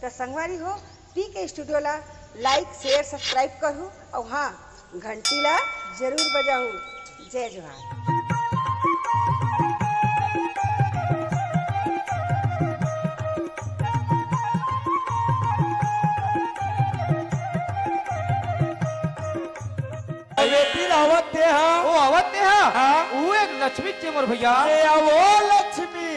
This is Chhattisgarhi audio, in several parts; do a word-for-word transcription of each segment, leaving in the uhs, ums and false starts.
त संगवारी हो, पीके स्टूडियो ला like, share, subscribe करहू अउ हाँ, घंटी ला जरूर बजाहू। जय जोहार। अरे तीर आवत ते हा। ओ आवत ते हा? हाँ। ऊ एक लक्ष्मी चे मोर भैया। ए आवो लक्ष्मी।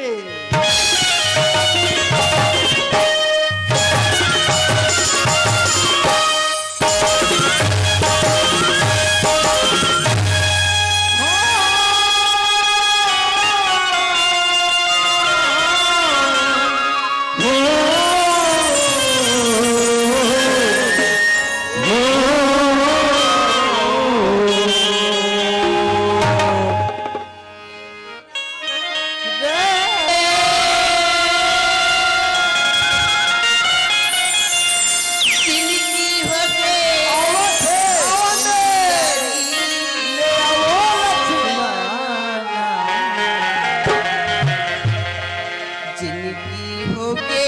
जिनकी होगे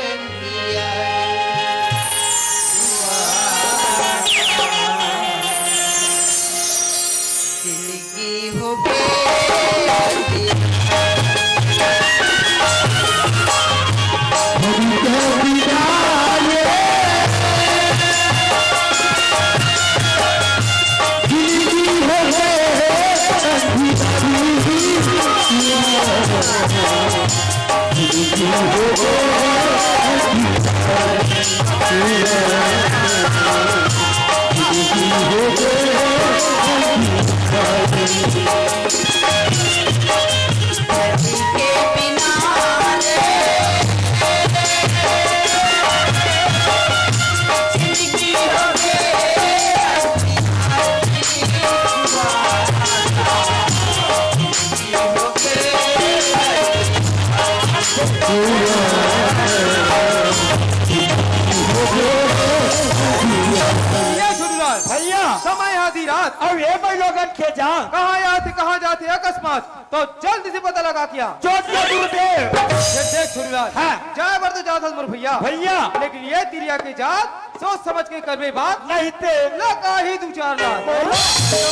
अंधियारी। जिनकी होगे अंधियारी। ये सुनलाल, भैया। समय आधी रात। अब ये भाई लोगन के जा। कहाँ आथे, कहाँ जाथे अकस्मात, तो जल्दी से पता लगा क्या। चोट के गुरुदेव। ये देख सुनलाल। हाँ। जाए बर तो जात हस मोर भैया। भैया। लेकिन ये तिरिया के जात सोच समझ के करबे बात। नहीं ते। लगा ही दू चार लात। बोला।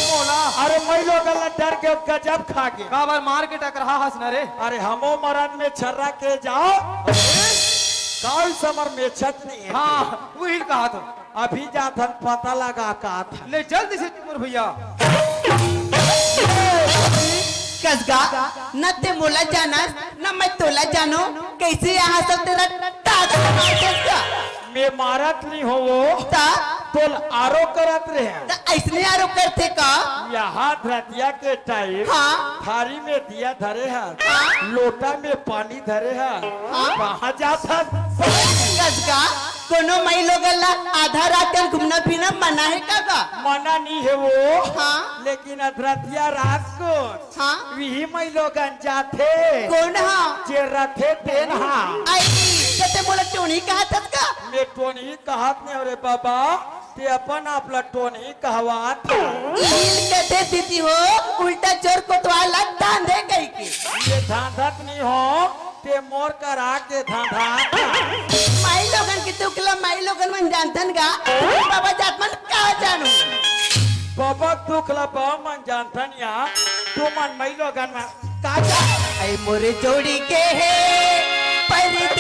मोला। अरे मैं लोगन ला डर के गजब खा गे। काबर मार के टकरा हस न रे। अरे हमो मरन में छर्रा के जाओ। काई समर में छत नहीं है। हाँ, वही कहा तो। अभी जाथन पता लगा का था। ले जल्दी से मोर भैया। कसगा, न ते मोला जानस, न मैं तोला जानो, कैसे यहाँ सब तेरा ताकत मार कसगा? मैं मारत नहीं हो वो। ता? तोल आरो करत रहे। त ऐसने आरो करथे का? यहाँ धरतिया के टाइम हाँ। थारी में दिया धरे है, हाँ। लोटा में पानी धरे है, हाँ। कहाँ जात हस? कसगा, कोनो माई लोगन ला आधा रात के घूमना फिरना मना है का गा? मना नहीं है वो, हाँ। लेकिन अधरतिया रात को हाँ। विही माई लोगन जाथे। कोन हा? जे रथे तेन हा। आई, जते मोला टोनी कहत हस का? मैं टोनी कहत नहीं, अरे बाबा, ते अपन आप ला टोनी कहवात। लील कथे दीदी हो, उल्टा चोर कोतवाल ला धांधे कहिके। ये धांधत नहीं हो, ते मोर करा के धांधा। माई लोगन के दुख ला माई लोगन मन जानथन गा, बाबा जात मन का जानू? बाबा दुख ला बाबा मन जानथन या, तू मन माई लोगन मन का जान? ऐ मोरे जोड़ी के हे परदेस।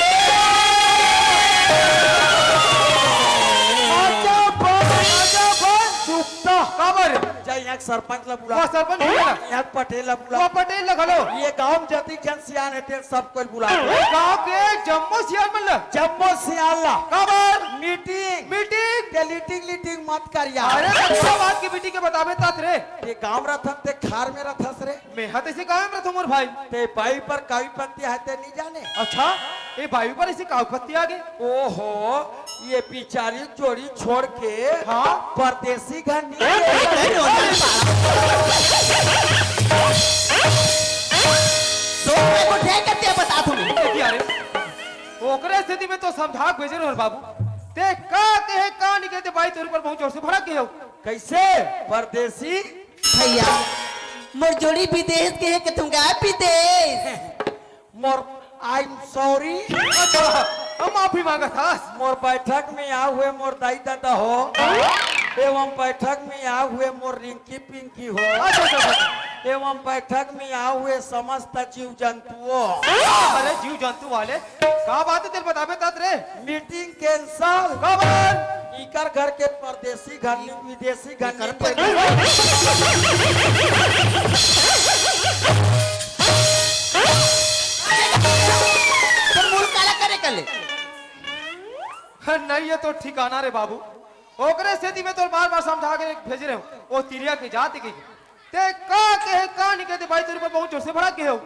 आजा बन, आजा बन, चुपता। काबर? जा यहाँ सरपंच ला बुला। वो सरपंच बुला। यहाँ पटेल ला बुला। वो पटेल ला घलो। ये गांव में जतिक झन सियान हे, तेन सब कोई बुला। ये गांव के जम्मो सियान मन ला। जम्मो सियान ला। काबर? मीटिंग। मीटिंग। ते लीटिंग लीटिंग मत कर यार। अरे, तो का बात की मीटिंग के बताबे तात रे। ते गांव रथन ते खार में रथस रे। मैं हा तैसे गांव में रथो मोर भाई। ते बाई पर कावी पत्ती है ते नहीं जाने। अच्छा, ये बाई पर ऐसे कावी पत्ती आ गई? ओहो, ये बिचारी जोड़ी छोड़ के हाँ। परदेसी घर नहीं गए। सोच में को ठेक के ते बता तू। देखिए, अरे, ओकरे स्थिति में तो समझा के भेजे रहो बाबू। ते का कहे, का नहीं कहते, बाई तोर पर बहुत जोर से भड़क गए हो। कैसे? परदेसी? भैया, मोर जोड़ी विदेश के हे के तुम गा विदेश। मोर, I am sorry। अच्छा, हम माफी मांगत हस। मोर बैठक में आए हुए मोर दाई ददा हो, एवं बैठक में आए हुए मोर रिंकी पिंकी हो, अच्छा, अच्छा, अच्छा। एवं बैठक में आए हुए समस्त जीव जंतुओं। अरे जीव जंतु वाले, का बात हे तेला बताबे तात रे? Meeting cancel. काबर? इकर घर के परदेसी घर नी, विदेशी घर नी। तो मूल काला करे कर ले? नहीं, ये तो ठिकाना रे बाबू। ओकरे सेती मैं तोर बार-बार समझा के भेज रहे हूँ। ओ तिरिया के जात के। ते का कहे, का नहीं कहते भाई, तेरे ऊपर बहुत जोर से भड़क गए हो।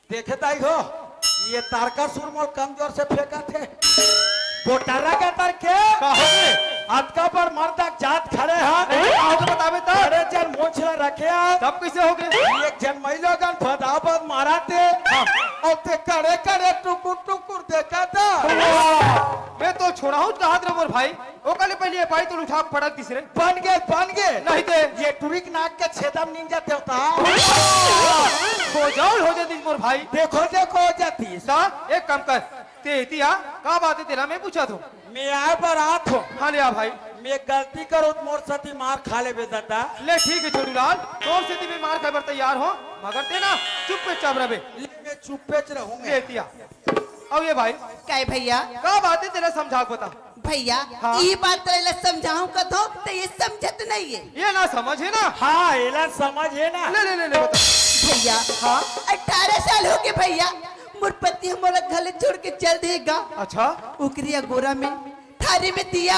देखे ताई हो, ये तारका सुर मोर कमजोर से फेंका थे। बोटारा के तर के? का हो गे? अतका बड़ मर्द के जात खड़े हा। नहीं, का हो गे बताबे तब? अरे जन मोछ ला रखे हा। तब कैसे हो गे? एक जन मई लोगन भदाभद मारा थे। हाँ। अउ ते कड़े कड़े टुकुर टुकुर देखा था। वाह! मैं तो छोड़ा हूँ कहा रे मोर भाई। ओकर ले पहले ये भाई तो उठा पटक दिस रे। बन गे, बन गे। नहीं ते। ये टुरी के नाक के छेदा में नींद जाते होता। हो जाओ, हो जाती मोर भाई। देखो, देखो, हो जाती। सा, एक काम कर, ते इतिया, का बात हे तेला मैं पूछा थो। मैं आए बर आत हो। हाँ, ले आ भाई। मैं गलती करो तो मोर साथी मार खा लेबे दादा। ले ठीक हे छोटू लाल, तोर सेती मैं मार खाए बर तैयार हो, मगर ते ना चुप्पे चाप रहे। ले मैं चुप्पे च रहूंगा। ले इतिया। अब ये भाई। काय भैया? का बात हे तेला समझा के बता। भैया, हाँ। ई बात तेला समझाऊं कथो, तो ये समझत नहीं है। ये ना समझ हे ना? हाँ, एला समझ हे ना। ले, ले, ले, ले, बता। भैया, हाँ। अठारह साल हो गए भैया, मोर पति ह मोला घर ले छोड़ के चल देगा। अच्छा। ओकरी अगोरा में थारी में दिया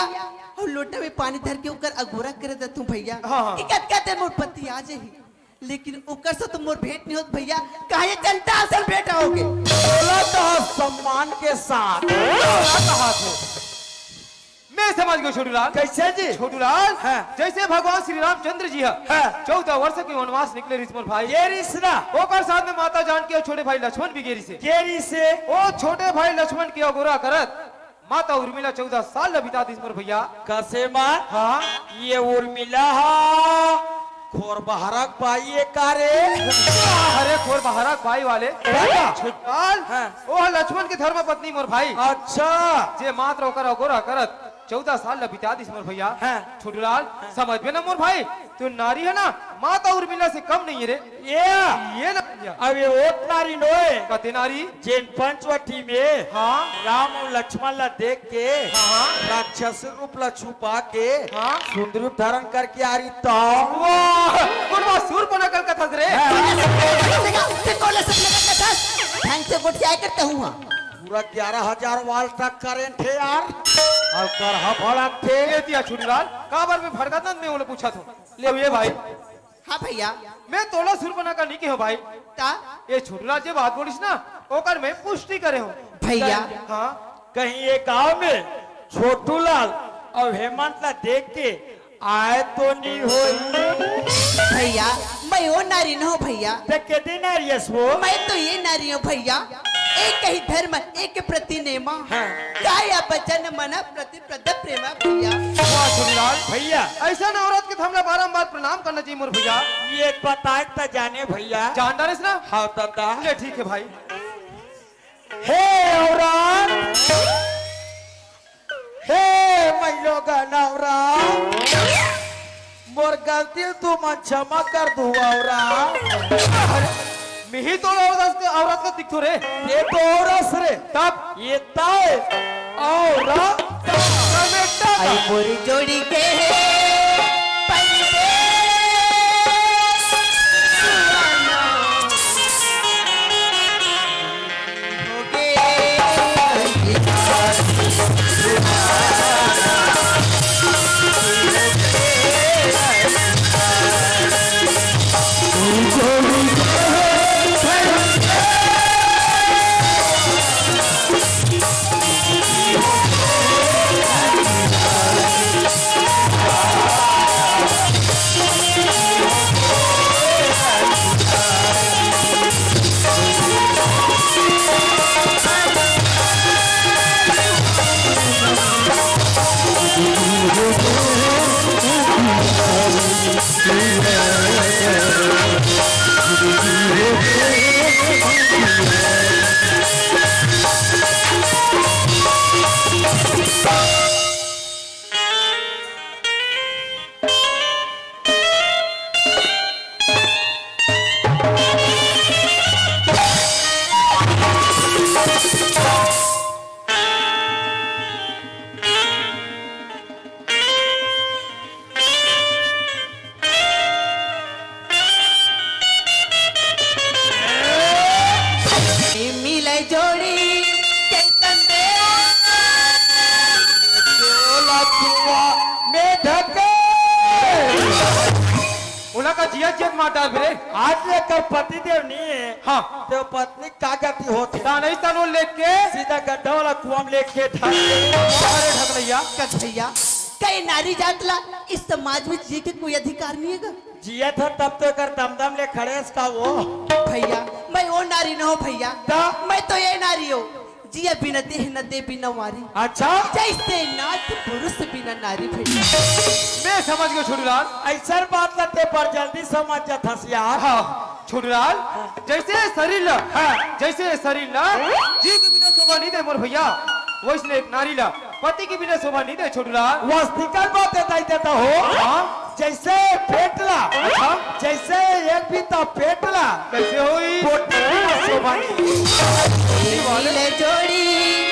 अउ लोटा में पानी धर के ओकर अगोरा कर देथूं भैया। हाँ, हाँ। कि कतका देर मोर पति आ जाही। लेकिन ओकर से तो मोर भेंट नहीं होत भैया, कहा ये जनता असन भेंट होगे। बोला तो सम्मान के साथ। बोला कहा थे। मैं समझ गयो छोटूलाल। कैसे जी? छोटूलाल, हाँ। जैसे भगवान श्री रामचंद्र जी है, हाँ। चौदह वर्ष के वनवास निकले रिस मोर भाई। ये रिस ना। ओकर साथ में माता जानकी अउ छोटे भाई लक्ष्मण भी गे रिसे। गे रिसे। ओ छोटे भाई लक्ष्मण के अगोरा करत माता उर्मिला चौदह साल ल बिता दिस मोर भैया। कसे माँ? हाँ। ये उर्मिला हा खोर बहरा के बाई ए का रे? अरे खोर बहरा के बाई वाले। छोटूलाल, हाँ। ओ लक्ष्मण के धर्म पत्नी मोर भाई। अच्छा। जे मात्र ओकर अगोरा करत चौदह साल ल बिता दिस मोर भैया। हाँ। छोटूलाल, हाँ। समझबे ना मोर भाई, तू नारी है ना, माता उर्मिला से कम नहीं है रे। ये ये ना भैया। अब ये ओत नारी नोय। कते नारी? जेन पंचवटी में हाँ। राम अउ लक्ष्मण ला देख के हाँ, हाँ। राक्षस रूप ला छुपा के हाँ। सुंदर रूप धारण करके आ रही तो। वाह, कोन बात सूर पना कल कथा रे। हाँ। ते कोले सब लगा कथा। ढंग से गोठिया करता हूँ हाँ। पूरा ग्यारह हजार वाल्ट तक करंट हे यार। अउ करहा भड़क थे। ये दिया छोटूलाल, काबर में भड़कत ना मैं ओला पूछा थो। ले अब ये भाई। हाँ भैया। मैं तोला सुरपना का नहीं कहे हो भाई। ता? ये छोटूलाल जे बात बोलिस ना, ओकर मैं पुष्टि करे हूँ। भैया। हाँ। कहीं ये गांव में छोटूलाल अउ हेमंत ला देख के आए तो नहीं होई। भैया, मैं वो नारी न हूँ भैया। ते केदी नारी हस वो? मैं तो ये नारी हूँ भैया। एक ही धर्म, एक प्रति नेमा। हाँ। काया वचन मन प्रति प्रद प्रेमा भैया। वाह छोटूलाल। भैया। ऐसा औरत के तो हमला बारंबार प्रणाम करना चाहिए मोर भैया। ये बताए त जाने भैया। जान डारेस ना? हाँ दादा। ले ठीक है भाई। हे औरत, हे मइलोगन औरत, मोर गलती ल तुमन क्षमा कर दू औरत। मिही तो औरत के, औरत के दिखथो रे। ये तो औरत रे। तब? ये तय औरत। कमेटा आई मोरी जोड़ी के हे परदेस सुहाना। डाल रे। आज ले कर पति देव नहीं है। हाँ। तो पत्नी का गति होत हे? तानई तनो लेके सीधा गड्ढा वाला कुआं में लेके ढाल दे। अरे ढकलैया। कस भैया, कई नारी जात ला इस समाज में जिए के कोई अधिकार नहीं है गा? जियत हे तब तो कर दमदम ले खड़े हस का वो। भैया, मैं वो नारी न हो भैया। त? मैं तो ये नारी हो, जिया बिना देह न दे बिना वारी। अच्छा? जैसे नाथ पुरुष बिना नारी भैया। मैं समझ गयो छोटूलाल। ऐसा बात ला ते पर जल्दी समझ जात हस यार। हाँ, छोटूलाल, जैसे शरीर ला, हाँ। जैसे शरीर ला, जी के बिना शोभा नहीं दे मोर भैया, वैसने एक नारी ला पति के बिना शोभा नहीं दे छोटूलाल। वास्तविकल बात बताई देता हो। हाँ। जैसे पेट ला, हाँ। जैसे एक भी तो पेट ला, कैसे होई? पोटी बिना शोभा नहीं। ले जोड़ी